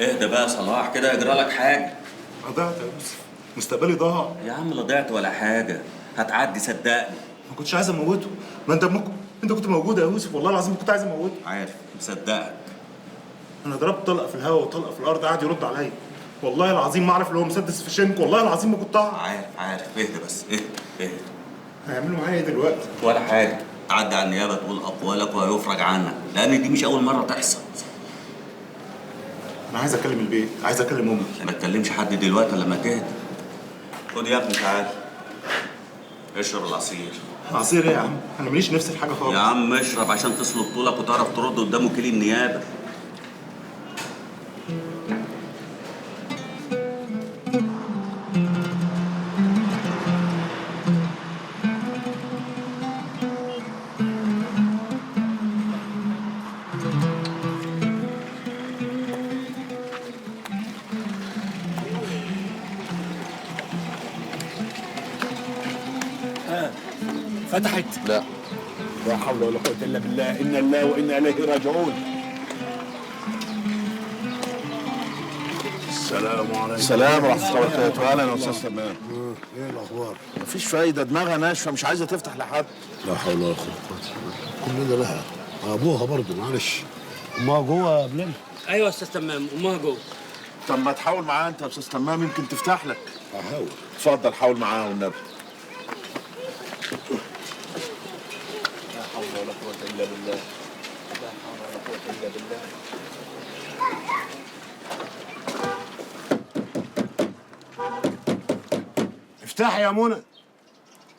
اهدى بقى يا صلاح كده، يجرى لك حاجة. ضعت يا يوسف، مستقبلي ضاع. يا عم لا ضعت ولا حاجة، هتعدي صدقني. ما كنتش عايز اموته، ما انت انت كنت موجود يا يوسف، والله العظيم كنت عايز اموته. عارف، مصدقك. انا ضربت طلقه في الهواء وطلقه في الارض، قعد يرد عليا. والله العظيم ما اعرف اللي هو مسدس في شنك، والله العظيم ما كنت اعرف. عارف عارف، اهدى بس، اهدى اهدى. هيعملوا معايا ايه دلوقتي؟ ولا حاجة، تعدي على النيابة تقول اقوالك وهيفرج عنك، لان دي مش اول مرة تحصل. انا عايز اكلم البيت، عايز اكلم امي. ما تكلمش حد دلوقتي لما تهدى. خد يا ابني تعالى اشرب العصير. عصير ايه يا عم؟ انا ماليش نفس الحاجة خالص. يا عم اشرب عشان تصلب طولك وتعرف ترد قدام وكيل النيابة. فتحت؟ لا. لا حول ولا قوة إلا بالله، إنا لله وإنا إليه راجعون. السلام عليكم. السلام ورحمة الله وبركاته. أهلا يا أستاذ تمام. إيه الأخبار؟ مفيش فايدة، دماغها ناشفة مش عايزة تفتح لحد. لا حول ولا قوة إلا بالله، كلنا لها، أبوها برضه معلش. أمها جوه قبلنا؟ أيوه يا أستاذ تمام، أمها جوه. طب ما تحاول معاها أنت يا أستاذ تمام، يمكن تفتح لك. هحاول. اتفضل حاول معاها والنبي. لا حول ولا قوة إلا بالله، لا حول ولا قوة إلا بالله. افتحي يا منى،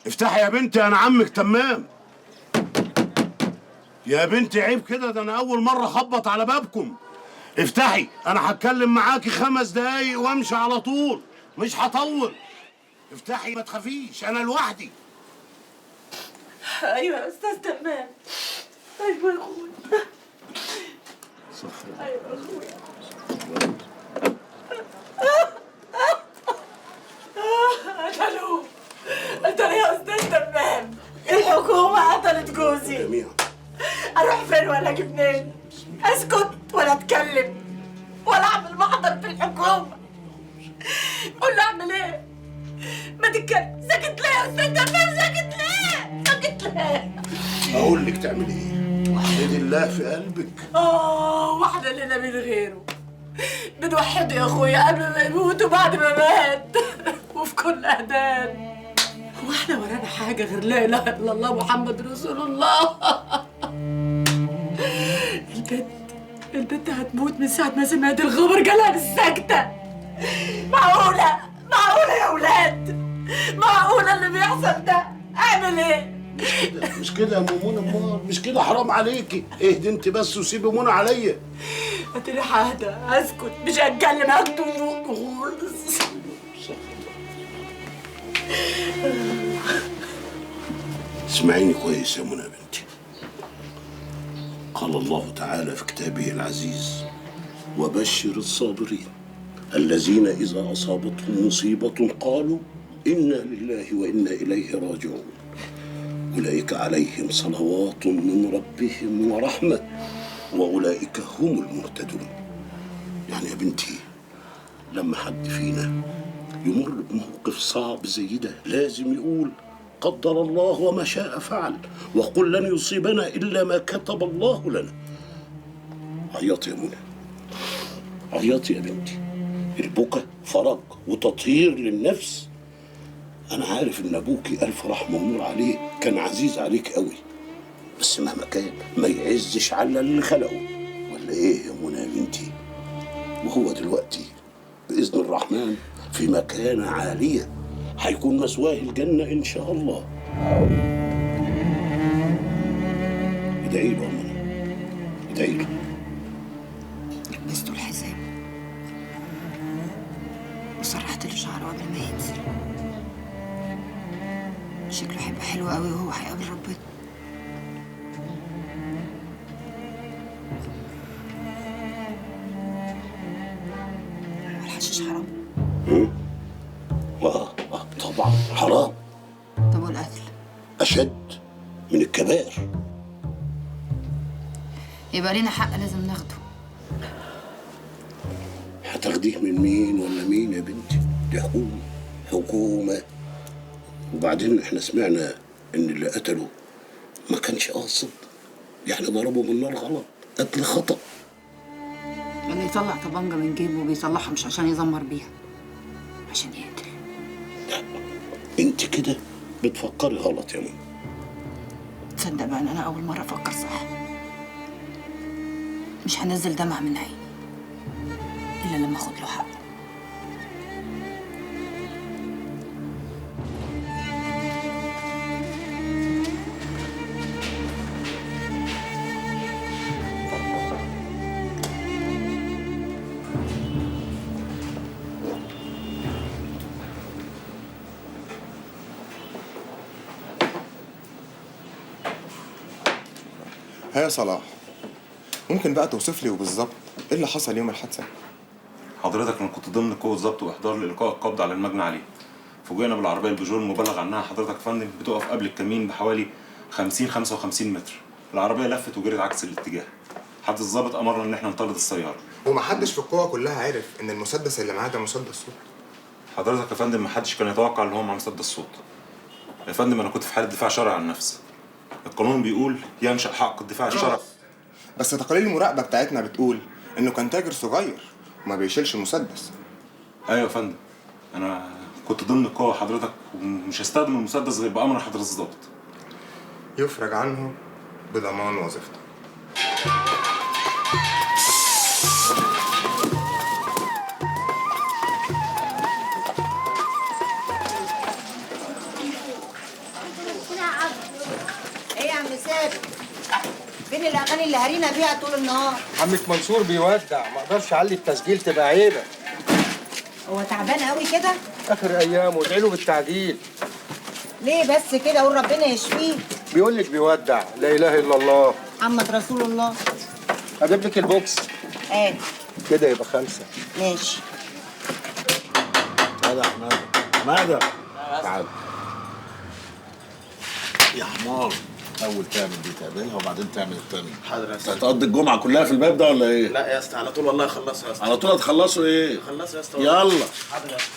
افتحي يا بنتي، أنا عمك تمام. يا بنتي عيب كده، ده أنا أول مرة أخبط على بابكم. افتحي، أنا هتكلم معاكي 5 دقايق وأمشي على طول، مش هطول. افتحي ما تخافيش، أنا لوحدي. ايوه يا استاذ تمام. ايوه يا اخويا. ايوه يا اخويا. قتلوه، قتلوه يا استاذ تمام. الحكومة قتلت جوزي. جميعا. اروح فين ولا اجي منين؟ اسكت ولا اتكلم ولا اعمل محضر في الحكومة؟ قول لي اعمل ايه؟ ما تتكلم. ساكت ليه يا استاذ تمام؟ ساكت ليه؟ ساكت ليه؟ أقول لك تعمل إيه؟ وحدي الله في قلبك. واحدة لنا من غيره. بنوحده يا أخويا قبل ما يموت وبعد ما مات. وفي كل أذان. هو احنا ورانا حاجة غير لا إله إلا الله محمد رسول الله؟ البنت هتموت من ساعة ما سمعت الخبر، جالها بالسكتة. معقولة؟ معقولة يا ولاد؟ معقولة اللي بيحصل ده؟ أعمل إيه؟ مش كده، مش كده يا ام منى، امال مش كده، حرام عليكي. اهدي انت بس وسيبي منى عليا. هتريح، اهدى، اسكت، مش هتكلم، هكتم خالص. اسمعيني كويس يا منى بنتي. قال الله تعالى في كتابه العزيز: وبشر الصابرين الذين إذا أصابتهم مصيبة قالوا إنا لله وإنا إليه راجعون أولئك عليهم صلوات من ربهم ورحمة وأولئك هم المهتدون. يعني يا بنتي لما حد فينا يمر بموقف صعب زي ده لازم يقول قدر الله وما شاء فعل، وقل لن يصيبنا إلا ما كتب الله لنا. عيطي يا منى، عيطي يا بنتي، البكا فرج وتطهير للنفس. أنا عارف إن أبوكي ألف رحمة ونور عليه كان عزيز عليك قوي، بس مهما كان ما يعزش على اللي خلقه، ولا إيه يا منى يا بنتي؟ وهو دلوقتي بإذن الرحمن في مكانة عالية، هيكون مثواه الجنة إن شاء الله. ادعي له يا منى، ادعي له. لبسته الحزام وسرحت له شعره قبل ما ينزل. شكله هيبقى حلو قوي وهو هيقابل ربنا. هو الحشيش حرام؟ طبعا حرام. طب والقتل؟ أشد من الكبائر. يبقى لينا حق لازم ناخده. هتاخديه من مين ولا مين يا بنتي؟ دي حكومة، حكومة. وبعدين احنا سمعنا ان اللي قتله ما كانش قاصد، يعني ضربه بالنار غلط، قتل خطأ. اللي يطلع طبنجة من جيبه بيطلعها مش عشان يزمر بيها، عشان يقتل. لا انت كده بتفكري غلط يا منى. تصدق بقى ان انا اول مرة افكر صح؟ مش هنزل دمع من عيني الا لما اخد له حقه. ها يا صلاح، ممكن بقى توصف لي وبالظبط ايه اللي حصل يوم الحادثة؟ حضرتك انا كنت ضمن قوة ضبط واحضار لإلقاء القبض على المجني عليه. فوجئنا بالعربية البيجو المبلغ عنها حضرتك فندم بتقف قبل الكمين بحوالي 50 55 متر. العربية لفت وجرت عكس الاتجاه. حد الضابط أمرنا إن احنا نطارد السيارة. ومحدش في القوة كلها عرف إن المسدس اللي معاه ده مسدس صوت؟ حضرتك يا فندم محدش كان يتوقع إن هو معاه مسدس صوت. يا فندم أنا كنت في حالة دفاع شرعي عن النفس. القانون بيقول ينشأ حق الدفاع الشرعي. بس تقارير المراقبة بتاعتنا بتقول إنه كان تاجر صغير وما بيشيلش مسدس. أيوة يا فندم، أنا كنت ضمن القوة حضرتك ومش هستخدم المسدس غير بأمر حضرة الضابط. يفرج عنه بضمان وظيفته. ايه يا عم ثابت؟ فين الاغاني اللي هرينا بيها طول النهار؟ عمك منصور بيودع، ما اقدرش اعلي التسجيل تبقى عيبه. هو تعبان قوي كده؟ اخر ايامه، ادعي له بالتعديل. ليه بس كده؟ قول ربنا يشفيه. بيقول لك بيودع، لا اله الا الله. محمد رسول الله. اجيب لك البوكس؟ ايه كده يبقى 5. ماشي. تعالى يا حمادة، حمادة تعالى يا حمار. اول تعمل دي تعملها وبعدين تعمل الثانية. حاضر يا اسطى. هتقضي الجمعة كلها في الباب ده ولا ايه؟ لا يا اسطى على طول والله. اخلصها يا اسطى. على طول هتخلصوا ايه؟ خلصوا يا اسطى. يلا. حاضر يا اسطى.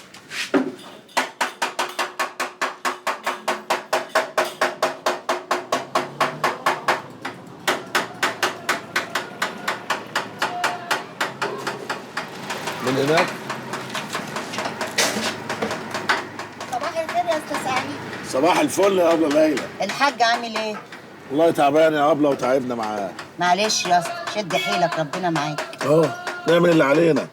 من هناك. صباح الخير يا استاذ سعيد. صباح الفل يا ابله ليلى. الحاج عامل ايه؟ والله تعبان يا ابله وتعبنا معاه. معلش يا اسطى، شد حيلك ربنا معاك. نعمل اللي علينا.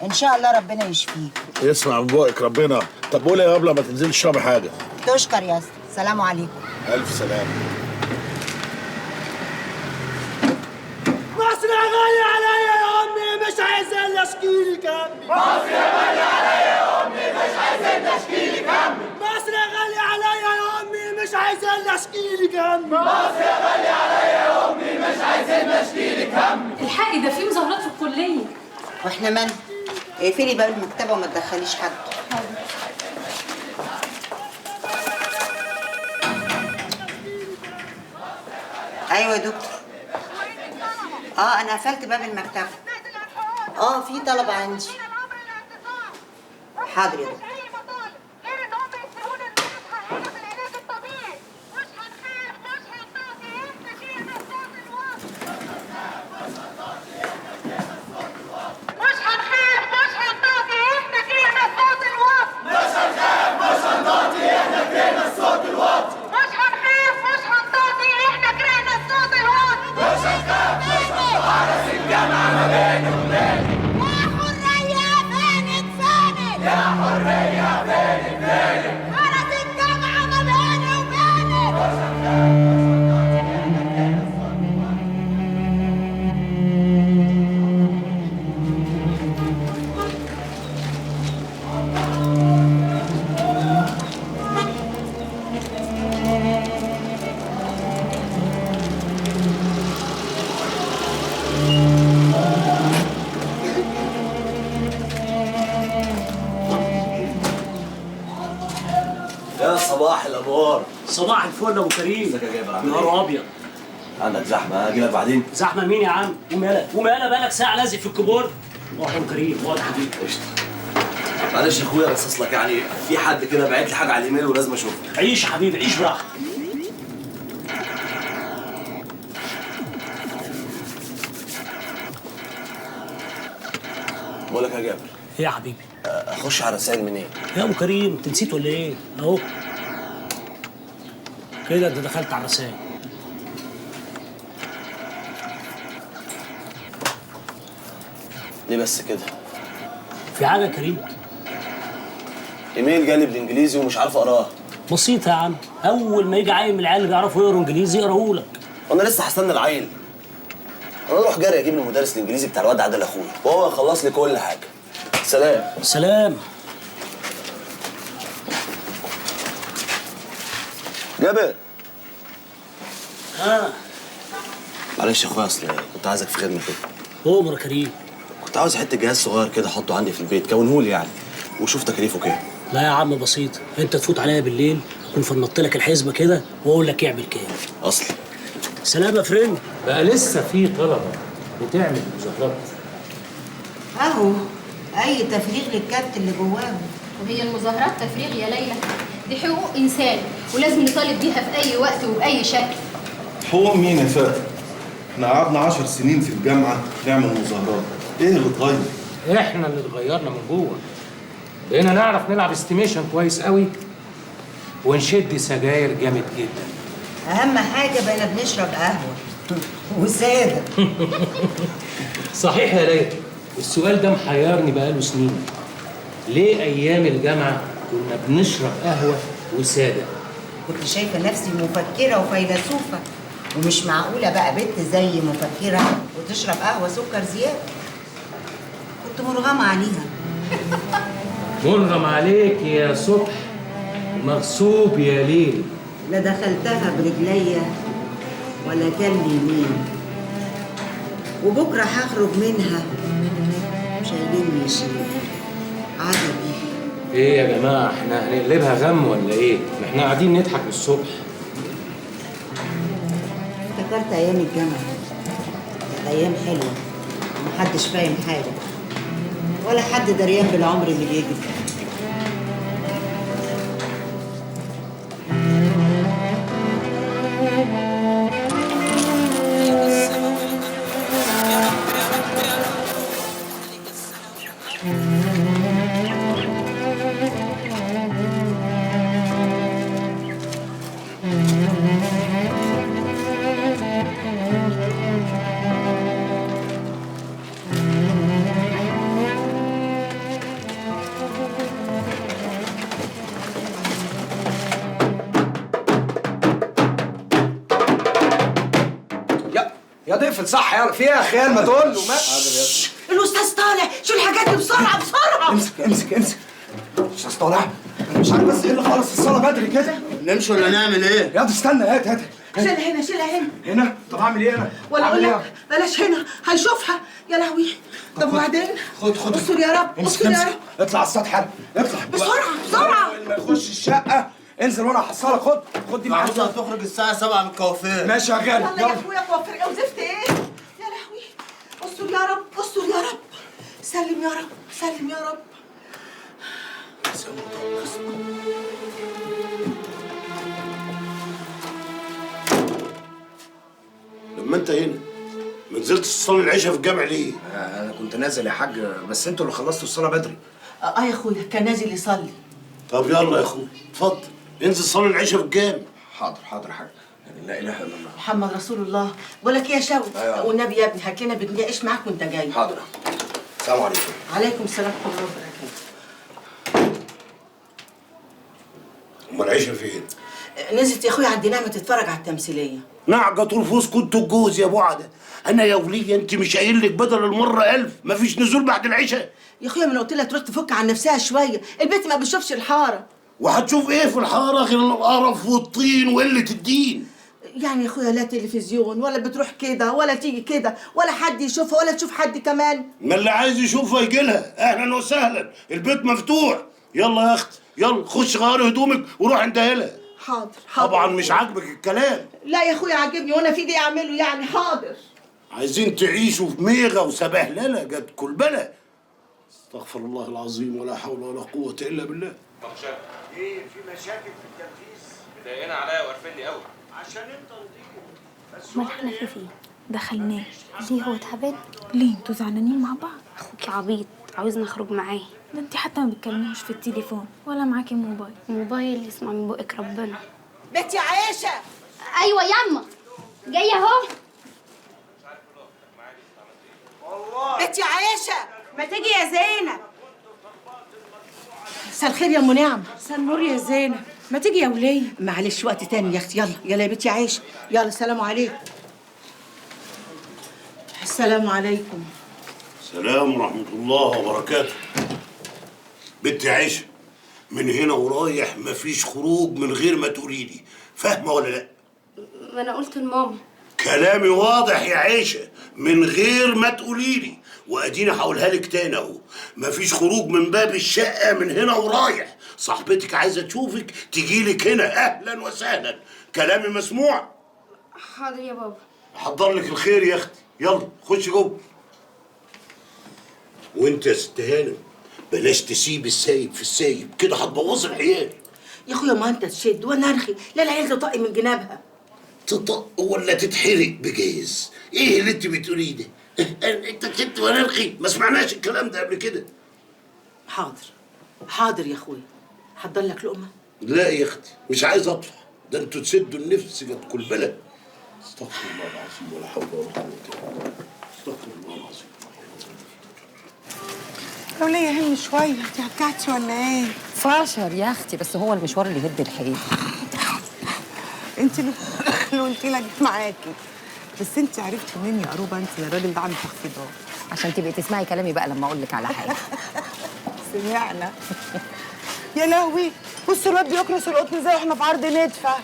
ان شاء الله ربنا يشفيك. يسمع من بقك ربنا. طب قولي يا ابله ما تنزلش تشربي حاجة. تشكر يا اسطى، سلام عليكم. الف سلامه. مصر غالية عليا يا امي، مش عايزين اشكيلك همي. مصر غالية عليا يا امي، مش عايزين اشكيلك همي. مصر غالية عليا يا امي، مش عايزين اشكيلك همي. مصر غالية عليا يا امي، مش عايزين اشكيلك همي. الحقي ده في مظاهرات في الكلية. واحنا مالنا؟ اقفلي باب المكتبة وما تدخليش حد. ايوه يا دكتور. انا قفلت باب المكتبة. في طلب عندي. حاضر يا دكتور. مش هنخاف مش هنطاطي، احنا كرهنا الصوت الواطي. مش هنخاف مش هنطاطي، احنا كرهنا الصوت الواطي. مش هنخاف مش هنطاطي، احنا كرهنا الصوت الواطي. مش هنخاف مش هنطاطي، حرس الجامعة ما بيني وبينك. يا حرية فينك فينك، يا حرية فينك فينك، حرس الجامعة ما بيني وبينك. مش هنخاف مش هنطاطي، احنا كرهنا الصوت الواطي. يا صباح الانوار. صباح الفل يا ابو كريم. ازيك يا جابر؟ عامل ايه؟ نهار ابيض. عندك زحمة؟ اجي لك بعدين. زحمة مين يا عم؟ قوم يالا قوم يالا، بقالك ساعة لازق في الكيبورد. اقعد يا كريم، اقعد يا حبيبي. قشطه. معلش يا اخويا بس اصلك يعني في حد كده بعت لي حاجة على الايميل ولازم اشوفها. عيش يا حبيبي، عيش براحتك. بقول لك يا جابر. ايه يا حبيبي؟ اخش على رسائل منين؟ يا ابو كريم انت نسيت ولا ايه؟ اهو كده انت دخلت على الرسائل. ليه بس كده؟ في حاجة يا كريم؟ ايميل جالي بالانجليزي ومش عارف اقراه. بسيطة يا عم، اول ما يجي عيل من العيال اللي بيعرفوا يقروا انجليزي يقراهولك. وانا لسه هستنى العيل؟ انا اروح جري اجيب المدرس الانجليزي بتاع الواد عادل اخويا وهو يخلص لي كل حاجة. سلام. سلام. جابر. ها. معلش يا اخويا اصل كنت عايزك في خدمة كده. امر يا كريم. كنت عاوز حتة جهاز صغير كده احطه عندي في البيت، كونهولي يعني وشوف تكاليفه كام. لا يا عم بسيط، انت تفوت عليا بالليل اكون فنطت لك الحسبة كده واقول لك اعمل كام. اصلي. سلام يا فريند. بقى لسه في طلبه بتعمل مظاهرات؟ اهو اي تفريغ للكبت اللي جواهم. وهي المظاهرات تفريغ يا ليلى؟ دي حقوق انسان ولازم نطالب بيها في اي وقت وباي شكل. حقوق مين يا فاتن؟ احنا قعدنا 10 سنين في الجامعة نعمل مظاهرات، ايه اللي اتغير؟ احنا اللي اتغيرنا من جوه. بقينا نعرف نلعب estimation كويس قوي ونشد سجاير جامد جدا. اهم حاجة بقينا بنشرب قهوة وساده. صحيح يا ليلى، السؤال ده محيرني بقاله سنين. ليه ايام الجامعة كنا بنشرب قهوة وساده؟ كنت شايفه نفسي مفكرة وفيلسوفه، ومش معقولة بقى بنت زي مفكرة وتشرب قهوة سكر زيادة. كنت مرغمه عليها. مرغم عليك يا صبح ومغصوب يا ليل. لا دخلتها برجليا ولا كان لي مين، وبكره هخرج منها مش هيلمني شيء. عجبي. ايه يا جماعة، احنا هنقلبها غم ولا ايه؟ ما احنا قاعدين نضحك من الصبح. افتكرت ايام الجامعة، كانت ايام حلوة ومحدش فاهم حاجة ولا حد دريان بالعمر اللي بيجري. يا اقفل صح، يلا في ايه يا خيال؟ ما تقول له ما الاستاذ طالع، شو الحاجات دي بسرعة بسرعة. امسك امسك امسك. الاستاذ طالع، انا مش عارف بس ايه اللي خلص الصاله بدري كده. نمشي ولا نعمل ايه؟ يا استنى، هات هات. شيلها هنا، شيلها هنا. هنا؟ طب اعمل ايه انا؟ ولا اقول لك بلاش هنا، هيشوفها. يا لهوي. طب وبعدين؟ خد خد. استر يا رب، استر يا رب. اطلع على السطح، اطلع بسرعة بسرعة. ما يخش الشقة انزل وانا هحصلك. خد خد دي معاك. العروسة هتخرج الساعة 7 من الكوافير. ماشي يا غالي. يلا يا اخويا، كوافير ايه وزفت ايه؟ يا لهوي. استر يا رب، استر يا رب، سلم يا رب، سلم يا رب. لما انت هنا ما نزلتش تصلي العشاء في الجامع ليه؟ انا كنت نازل يا حاج، بس انتوا اللي خلصتوا الصلاة بدري. اه يا اخويا كان نازل يصلي. طب يلا يا اخويا اتفضل انزل صلي العشاء في الجامع. حاضر حاضر يا حاج. لا اله الا الله محمد رسول الله. بقول لك ايه يا شوقي؟ أيوة. والنبي يا ابني هات لنا بجنيه عيش معاك وانت جاي. حاضر. السلام عليكم. عليكم السلام ورحمة الله وبركاته. امال العشاء فين؟ نزلت يا اخويا عند نعمه تتفرج على التمثيلية. نعجة طول فوز كنت الجوز يا بعده. انا يا وليه انت مش قايل لك بدل المرة 1000 مفيش نزول بعد العشاء؟ يا اخويا ما انا قلت لها تروح تفك عن نفسها شوية، البيت ما بتشوفش الحارة. وهتشوف ايه في الحارة غير القرف والطين وقلة الدين؟ يعني يا اخويا لا تلفزيون ولا بتروح كده ولا تيجي كده ولا حد يشوفها ولا تشوف حد كمان. ما اللي عايز يشوفها يجي لها، اهلا وسهلا، البيت مفتوح. يلا يا اختي يلا خش غيري هدومك وروح عند اهلها. حاضر حاضر. طبعا مش عاجبك الكلام. لا يا اخويا عاجبني، وانا في دي اعمله يعني. حاضر. عايزين تعيشوا في ميغه وسبهلله جت كلبله. استغفر الله العظيم ولا حول ولا قوة الا بالله. ايه في مشاكل في التنفيذ؟ مضايقين عليا وقرفني قوي. عشان انت نضيف. امال احنا في ايه؟ دخلناه ليه؟ هو تعبان؟ ليه انتوا زعلانين مع بعض؟ اخوكي عبيط عاوزني اخرج معاه. ده انت حتى ما بتكلميهوش في التليفون ولا معاكي موبايل. موبايل يسمع من بقك ربنا. بنتي عايشه. ايوه ياما جاية اهو. بنتي عايشه ما تيجي يا زينب. مساء الخير يا ام نعم. مساء النور يا زينب. ما تيجي يا وليه. معلش وقت تاني يا اختي. يلا يلا يا بنتي عايشه. يلا السلام عليكم. السلام عليكم. السلام ورحمة الله وبركاته. بنتي عايشه، من هنا ورايح مفيش خروج من غير ما تقولي لي، فاهمه ولا لا؟ ما انا قلت لماما. كلامي واضح يا عيشه، من غير ما تقولي لي، واديني هقولها لك تاني اهو، مفيش خروج من باب الشقة من هنا ورايح. صاحبتك عايزه تشوفك تجي لك هنا، اهلا وسهلا. كلامي مسموع؟ حاضر يا بابا. احضر لك الخير يا اختي، يلا خش جوه. وانت يا ست هانم بلاش تسيب السايب في السايب كده، هتبوظي العيال. يا اخويا ما انت تشد وانا ارخي، لا العيال تطق من جنابها. تطق ولا تتحرق بجاز؟ ايه اللي انت بتقوليه ده؟ انت تشد وانا ارخي؟ ما سمعناش الكلام ده قبل كده. حاضر حاضر يا اخويا. حضر لك لقمة؟ لا يا اختي مش عايز اطفح، ده انتوا تسدوا النفس جت كل بلد. استغفر الله العظيم ولا حول ولا قوة الا بالله. استغفر الله العظيم. لو ليه يهم شوية، انت هتكعتي ولا ايه؟ فاشر يا اختي، بس هو المشوار اللي يهد الحيل. انت اللي قلتي لك معاكي، بس انت عرفتي منين يا قروبه انت يا الراجل ده عامل تخفيضات؟ عشان تبقي تسمعي كلامي بقى لما اقول لك على حاجة. سمعنا. يا لهوي، بصوا الواد بيكنس القطن ازاي واحنا في عرض ندفع.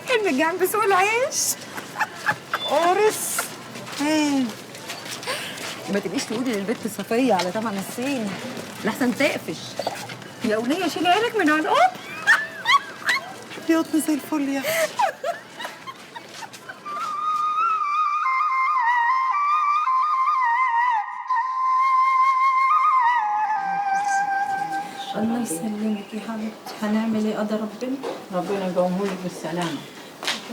كان جنب سوق العيش. قرص. ايه؟ ما تبقيش تقولي للبت صفيه على طبعا الصين لحسن تقفش. يا وليه شيلي عينك من على القطن. دي قطن زي الفل يا اختي. الله يسلمك يا حبيبتي. هنعمل ايه؟ قدر ربنا. ربنا يقومهولك بالسلامة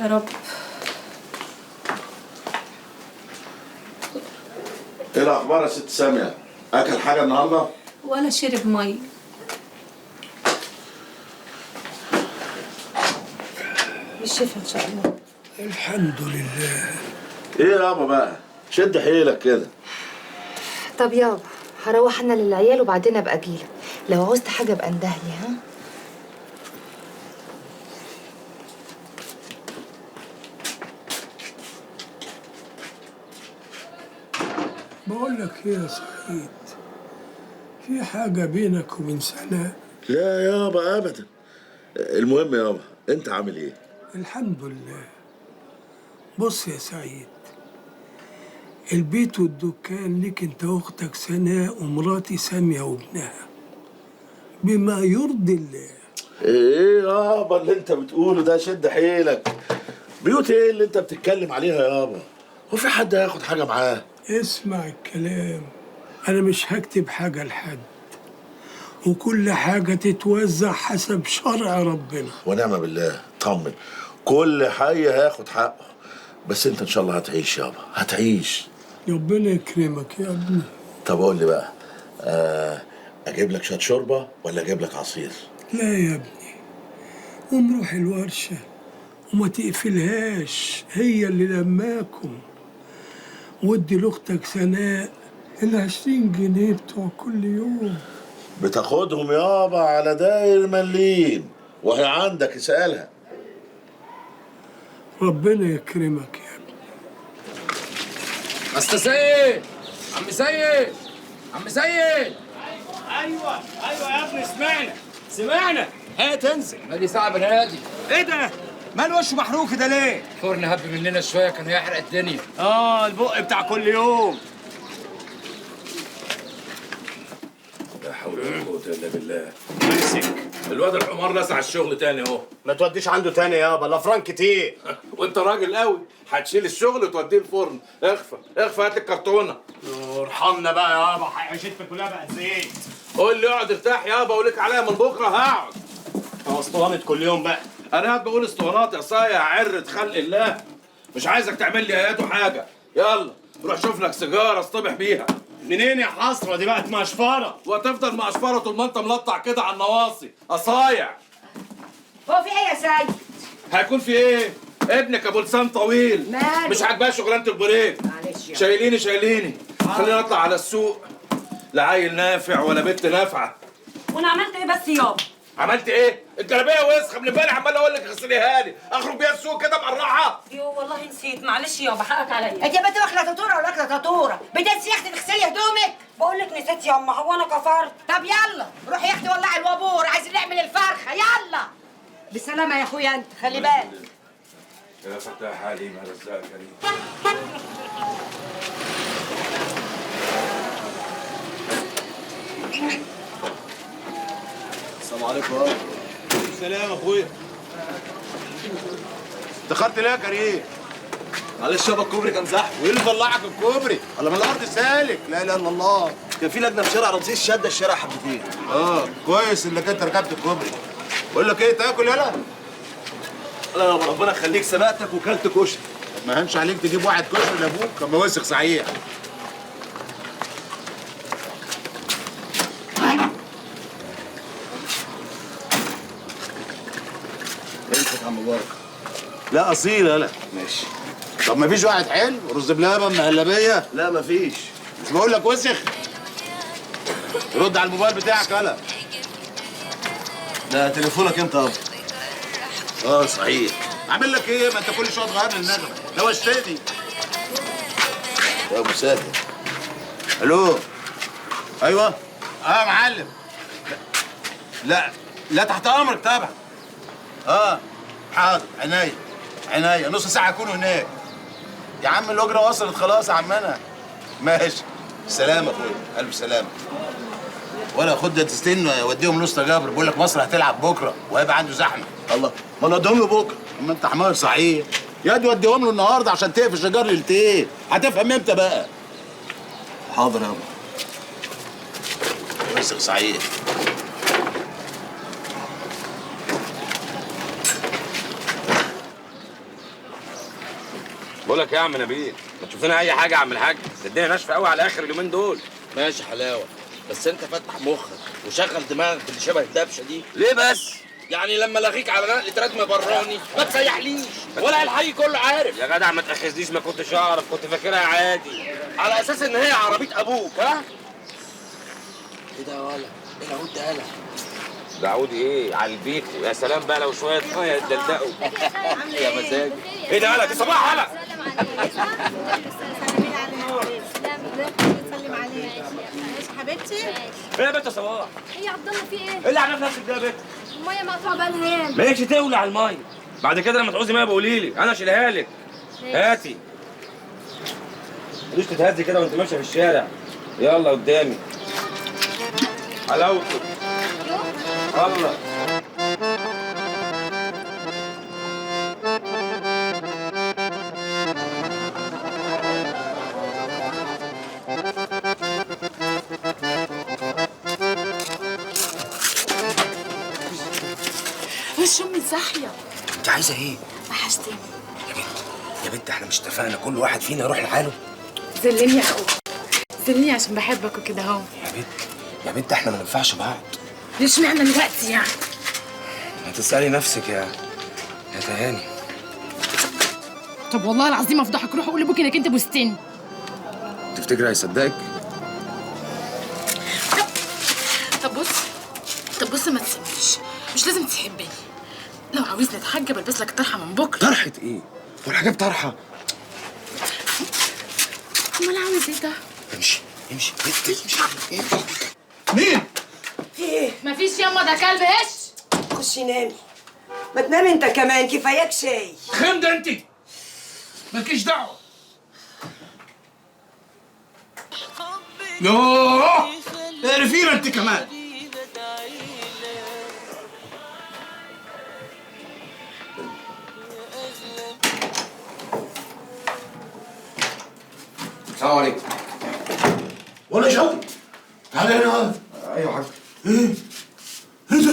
يا رب. ايه الاخبار يا ست سامية؟ اكل حاجة النهارده؟ ولا شرب مية. بالشفا ان شاء الله. الحمد لله. ايه يابا بقى؟ شد حيلك كده. طب يابا هروح انا للعيال وبعدين ابقى اجيلك، لو عوزت حاجة ابقى اندهلي. ها؟ بقول لك ايه يا سعيد، في حاجة بينك وبين سناء؟ لا يابا ابدا. المهم يابا انت عامل ايه؟ الحمد لله. بص يا سعيد، البيت والدكان ليك انت واختك سناء ومراتي سامية وابنها، بما يرضي الله. ايه يابا اللي انت بتقوله ده؟ شد حيلك. بيوت ايه اللي انت بتتكلم عليها يابا؟ هو في حد هياخد حاجة معاه؟ اسمع الكلام، انا مش هكتب حاجة لحد، وكل حاجة تتوزع حسب شرع ربنا. ونعم بالله. طمن، كل حي هياخد حقه، بس انت ان شاء الله هتعيش يابا، هتعيش. ربنا يكرمك يا ابني. طب قول لي بقى، اجيب لك شوية شوربة ولا اجيب لك عصير؟ لا يا ابني، قوم روح الورشة وما تقفلهاش، هي اللي لماكم. ودي لاختك سناء ال20 جنيه بتوع كل يوم. بتاخدهم يابا على داير مليم، وهي عندك اسألها. ربنا يكرمك يا ابني. أستاذ سيد، عم سيد، عم سيد. ايوه ايوه يا ابني، سمعنا سمعنا. هات انزل. نادي صعب نادي. ايه ده؟ مال وشه محروق كده ليه؟ فرن هب مننا شوية كان هيحرق الدنيا. البق بتاع كل يوم. لا حول ولا قوة الا بالله. امسك. الواد الحمار لسع الشغل تاني اهو. ما توديش عنده تاني يابا، الافران كتير. وانت راجل قوي، هتشيل الشغل وتوديه الفرن. اخفى اخفى، هات لي الكرتونه. ارحمنا بقى يابا، عيشتنا كلها بقت زيت. قول لي اقعد ارتاح يابا، ولك عليا من بكره هقعد. هو اسطوانة كل يوم بقى. انا قاعد بقول اسطوانات يا صايع، عرة خلق الله. مش عايزك تعمل لي ايات وحاجه. يلا روح شوف لك سيجارة اصطبح بيها. منين يا حسرة؟ دي بقت مقشفره. وهتفضل مقشفره طول ما انت ملطع كده على النواصي قصايع. هو في ايه يا سيد؟ هيكون في ايه؟ ابنك ابو لسان طويل ماله؟ مش عاجباه شغلانة البريك. معلش يا شايليني شايليني. خلينا نطلع على السوق، لا عيل نافع ولا بنت نافعة. وانا عملت ايه بس يابا؟ عملت ايه؟ الجلابية وسخة من امبارح، عمال اقول لك اغسليها لي، اخرج بيها السوق كده مقرعه. يو والله نسيت، معلش يابا حقك عليا. انت يا بنت واكله تاتوره ولا واكله تاتوره؟ بتنسي يا اختي تغسلي هدومك؟ بقول لك نسيت ياما، هو انا كفرت؟ طب يلا روحي يا اختي ولعي الوابور، عايزين نعمل الفرخه. يلا بالسلامة يا اخويا، انت خلي بالك. يا فتاح عليم يا رزاق كريم. السلام عليكم. السلام يا اخويا. اتاخرت ليه يا كريم؟ معلش يابا الكوبري كان زحمة. وايه اللي طلعك الكوبري؟ ولا من الارض سالك؟ لا اله الا الله. كان في لجنة في شارع رمسيس شاده الشارع حبتين. كويس انك انت ركبت الكوبري. بقول لك ايه، تاكل يالا؟ لا يابا ربنا يخليك، سبقتك وكلت كشري. طب ما هنش عليك تجيب واحد كشري لابوك، كان وسخ صحيح. امسك يا عم مبارك. لا اصيل يالا. ماشي. طب ما فيش واحد حلو؟ رز بلبن مهلبية؟ لا ما فيش. مش بقول لك وسخ؟ رد على الموبايل بتاعك يالا. ده تليفونك انت يابا. صحيح. عامل لك ايه؟ ما انت كل شوية تغير لي النغمة، دوشتني. يا ابو ساتر. الو. ايوه. يا معلم. لا لا تحت امرك طبعا. حاضر، عينيا عينيا، نص ساعة اكون هناك. يا عم الاجرة وصلت خلاص يا عمنا. ماشي، سلام يا اخويا، الف سلامه. ولا خد تستنى وديهم لوسطى جابر، بيقول لك مصر هتلعب بكره وهيبقى عنده زحمة. الله، ما انا اديهم له بكره. اما انت حمار صحيح، يا دي وديهم له النهارده عشان تقفش شجر ليلتين، هتفهم امتى بقى؟ حاضر يابا. وسخ صحيح. بقول لك ايه يا عم نبيل، ما تشوف لنا اي حاجة يا عم الحاج، الدنيا ناشفة قوي على اخر اليومين دول. ماشي حلاوة، بس انت فتح مخك وشغل دماغك اللي شبه الدبشه دي. ليه بس؟ يعني لما لغيك على نقل ردم براني ما تسيحليش ولا الحي كله عارف. يا جدع ما تاخذنيش، ما كنتش اعرف، كنت فاكرها عادي على اساس ان هي عربية ابوك. ها؟ ايه ده يا ولا؟ ايه العود ده يالا؟ ده عود ايه؟ على البيت. يا سلام بقى لو شوية مية يتدلدقوا. يا مزاج. ايه ده يالا؟ دي صباح يالا. سلم عليك. ماشي حبيبتي. ايه يا بنت يا صباح؟ ايه يا عبد الله في ايه؟ ايه اللي عامله في نفسك ده يا بنت؟ المية مقطوعة بقى لها ياما. مالكش تولع على المية. بعد كده لما تعوزي مية بقولي لي، انا اشيلها لك. هاتي. ليش تتهزي كده وانت ماشية في الشارع؟ يلا قدامي. حلاوتك. الله. وش امي صاحية. انت عايزه ايه؟ وحشتني يا بنت يا بنت، احنا مش اتفقنا كل واحد فينا يروح لحاله؟ زلني يا اخوك، زلني عشان بحبك وكده اهو. يا بنت يا بنت، احنا ما ننفعش بعض. ليش معنى دلوقتي يعني؟ ما تسألي نفسك يا تهاني. طب والله العظيم افضحك، روح قول لابوك انك انت بوستني. تفتكري هيصدقك؟ طب بص، طب بص، ما تسيبنيش، مش لازم تحبني. لو عاوزني اتحجب البس لك طرحه من بكره. طرحه ايه؟ هو الحجاب طرحه؟ امال عاوز ايه ده؟ امشي امشي امشي امشي. مين؟ في ايه؟ مفيش ياما، ده كلب. ايش؟ خشي نامي. ما تنامي انت كمان، كفاياك شاي. خمده انت، مالكيش دعوه. يوه اقرفينا انت كمان. السلام عليكم. ولا شوقي، تعالى هنا. ايوه يا حاج. ايه؟ ايه ده؟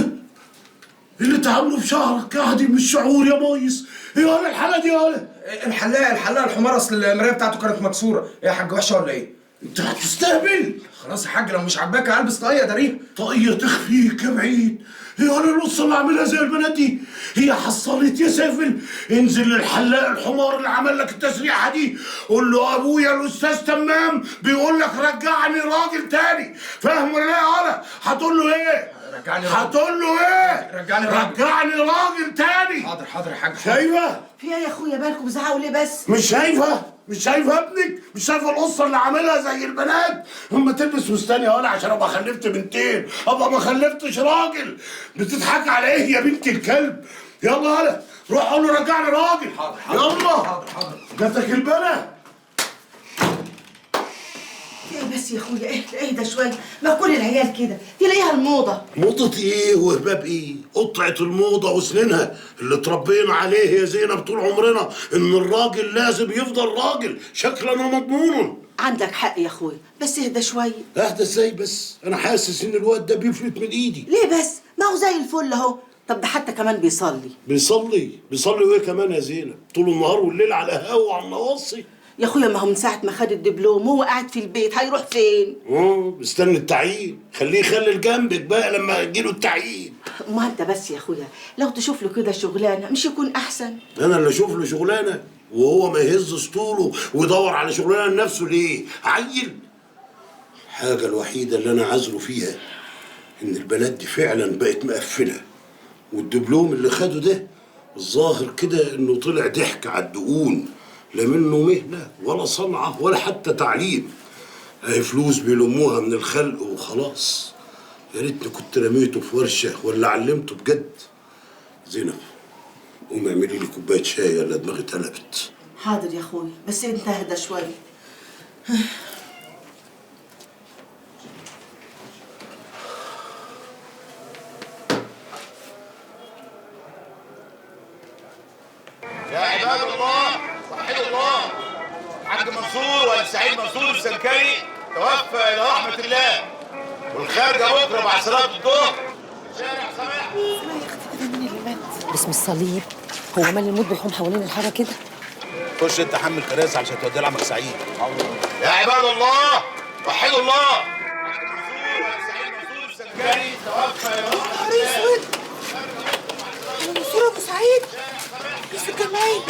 ايه اللي انت عامله في شعرك يا عديم الشعور يا مايس؟ ايه يا الحالة دي يا الحلاق الحمار، اصل المراية بتاعته كانت مكسورة. ايه يا حاج، وحشة ولا ايه؟ انت هتستهبل. خلاص يا حاج، لو مش عاجباك هلبس طاقية داريها. طاقية تخفيك يا بعيد. ايه انا القصة اللي عاملها زي البنات دي؟ هي حصلت يا سافل. انزل للحلاق الحمار اللي عمل لك التسريحه دي، قول له ابويا الاستاذ تمام بيقول لك رجعني راجل تاني، فاهم ولا لا يا ولا؟ هتقول له ايه؟ رجعني راجل. هتقول له ايه؟ رجعني راجل. رجعني راجل تاني. حاضر حاضر يا حاج. شايفه؟ في ايه يا اخويا، بالكم بتزعقوا ليه بس؟ مش شايفه؟ مش شايفه ابنك؟ مش شايفه القصة اللي عاملها زي البنات؟ اما تلبس فستان يا ولا عشان ابقى خلفت بنتين، ابقى ما خلفتش راجل. بتضحك على ايه يا بنت الكلب؟ يلا يلا روح قول له رجعني راجل. حاضر حاضر. يلا حاضر حاضر. جاتك البلا. ايه بس يا اخويا، اهدى اهدى شوية، ما كل العيال كده تلاقيها الموضة. موضة ايه وهباب ايه؟ قطعه الموضة وسنينها اللي اتربينا عليه يا زينب طول عمرنا، ان الراجل لازم يفضل راجل شكلا ومضمونا. عندك حق يا اخويا، بس اهدى شوية. اهدى ازاي بس؟ انا حاسس ان الواد ده بيفلت من ايدي. ليه بس؟ ما هو زي الفل اهو. طب ده حتى كمان بيصلي. بيصلي؟ بيصلي وايه كمان يا زينب؟ طول النهار والليل على القهاوي وعلى النواصي. يا اخويا ما هو من ساعة ما خد الدبلوم وهو قاعد في البيت، هيروح فين؟ مستني التعيين، خليه يخلي جنبك بقى لما يجيله التعيين. ما انت بس يا اخويا لو تشوف له كده شغلانة مش يكون أحسن؟ أنا اللي أشوف له شغلانة وهو ما يهز طوله ويدور على شغلانة لنفسه ليه؟ عيل. الحاجة الوحيدة اللي أنا عذره فيها إن البلد دي فعلا بقت مقفلة، والدبلوم اللي خده ده الظاهر كده إنه طلع ضحك على الدقون، لا منه مهنة ولا صنعة ولا حتى تعليم. اهي فلوس بيلموها من الخلق وخلاص. يا ريتني كنت رميته في ورشة ولا علمته بجد. زينب قومي اعملي لي كوباية شاي، ولا دماغي اتقلبت. حاضر يا اخويا، بس انت اهدى شوية. يا عباد الله وحدوا الله. الحاج منصور والسعيد منصور السمكري توفى الى رحمه الله، والخارجه بكره بعد صلاة الظهر. شارع سماح. اسمعي يا اختي كده، مين اللي مات؟ باسم الصليب. هو مال الموت بيحوم حوالين الحارة كده؟ خش انت حمل كراسي علشان توديها لعمك سعيد. يا عباد الله وحدوا الله. الحاج منصور والسعيد منصور السمكري توفى الى رحمه الله. يا نهار اسود، منصور ابو سعيد، فلوس الجمعية،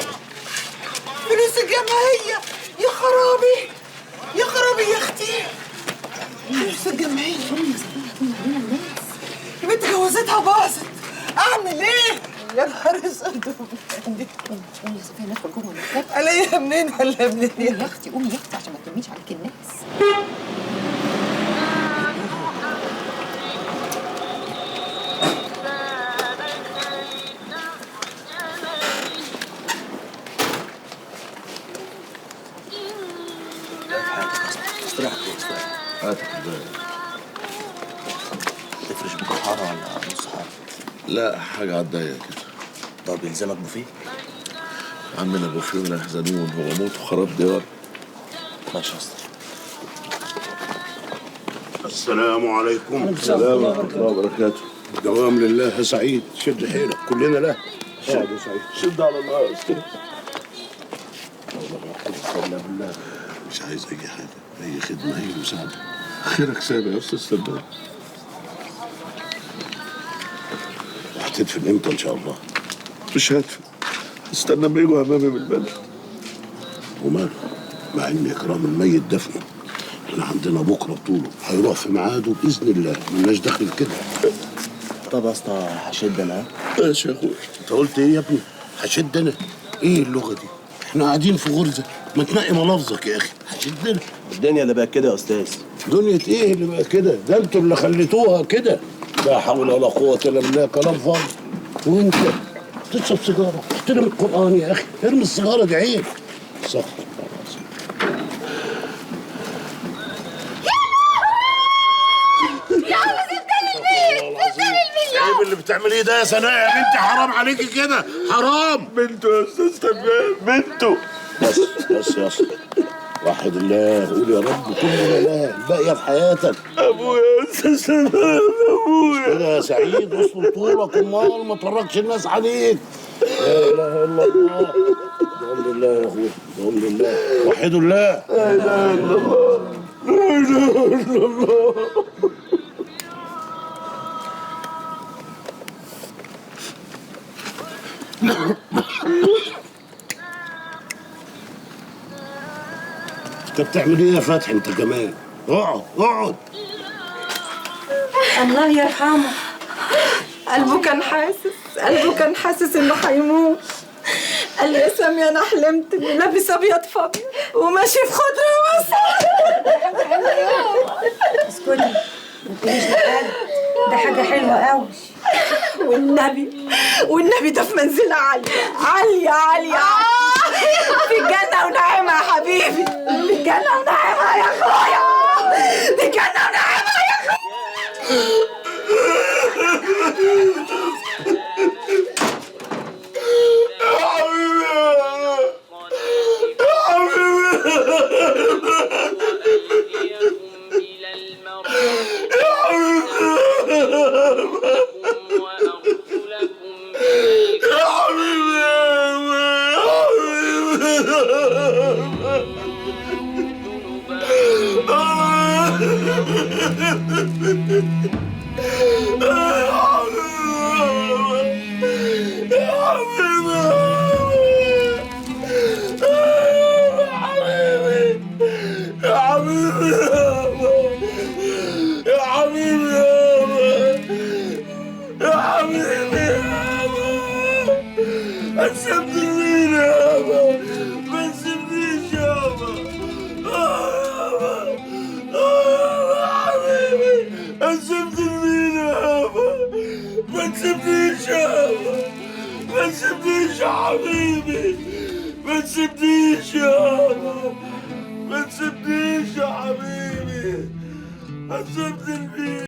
فلوس الجمعية، يا خرابي يا خرابي يا اختي، فلوس الجمعية. البنت جوازتها باظت، اعمل ايه؟ يا نهار اسود. قومي يا صفية ندخل جوه المكتب. الاقيها منين ولا منين؟ قومي يا اختي، قومي يا اختي عشان ما تلميش عليك الناس. استريح استريح. هات الكوباية. تفرش بكره حارة ولا نص حارة؟ لا حاجة على الضيق كده. طب يلزمك بوفيه؟ يا عم لا بوفيه ولا يحزنون، هو موت وخراب ديار. ماشي يا اسطى. السلام عليكم. السلام ورحمة الله وبركاته. دوام لله يا سعيد، شد حيلك كلنا له. اقعد يا سعيد. شد على الله يا استاذ. لا بالله مش عايز اي حاجة، اي خدمة، اي مساعدة. خيرك سابق يا استاذ سباق. هتدفن امتى ان شاء الله؟ مش هدفن، استنى اما يجوا امامي من البلد. وماله؟ مع ان اكرام الميت دفنه، احنا عندنا بكره بطوله، هيروح في ميعاده باذن الله، ملناش دخل في كده. طب يا اسطى هشد انا. ماشي يا اخويا. انت قلت ايه يا ابني؟ هشد انا؟ ايه اللغة دي؟ احنا قاعدين في غرزه، ما تنقي ملافظك يا اخي. هشد انا. الدنيا اللي بقت كده يا استاذ. دنيا ايه اللي بقت كده؟ ده انتوا اللي خليتوها كده. لا حول ولا قوة الا بالله، كلام فاضي. وانت تشرب سيجارة، احترم القرآن يا اخي، ارمي السيجارة دي عيب. صح. يا عم سبتني البيت، سبتني البيت. عيب اللي بتعمليه ده يا سناء يا بنتي، حرام عليكي كده، حرام. بنته يا استاذ تمام، بنته. بس بس يا اسطى، وحد الله، قول يا رب كل لا اله الباقية في حياتك. ابويا يا استاذ سلام، ابويا كده يا سعيد، اصل طولك امال ما تفرجش الناس عليك. لا اله الا الله. الحمد لله يا اخويا، الحمد لله، وحدوا الله. لا اله الا الله، لا اله الا الله. انت بتعمل ايه يا فتحي انت كمان؟ اقعد اقعد. الله يرحمه، قلبه كان حاسس، قلبه كان حاسس انه هيموت. قال لي يا سامية انا حلمت اني لابس ابيض فابيض وماشي في خضرة وسط. اسكتي ما تقوليش لحد، ده حاجة حلوة قوي. والنبي والنبي ده في منزله عالية عالية عالية في الجنة ونعيمها يا حبيبي، في الجنة ونعيمها يا اخويا، في الجنة ونعيمها يا اخويا. ما تسيبنيش يابا، ما تسيبنيش يا حبيبي، ما تسيبنيش.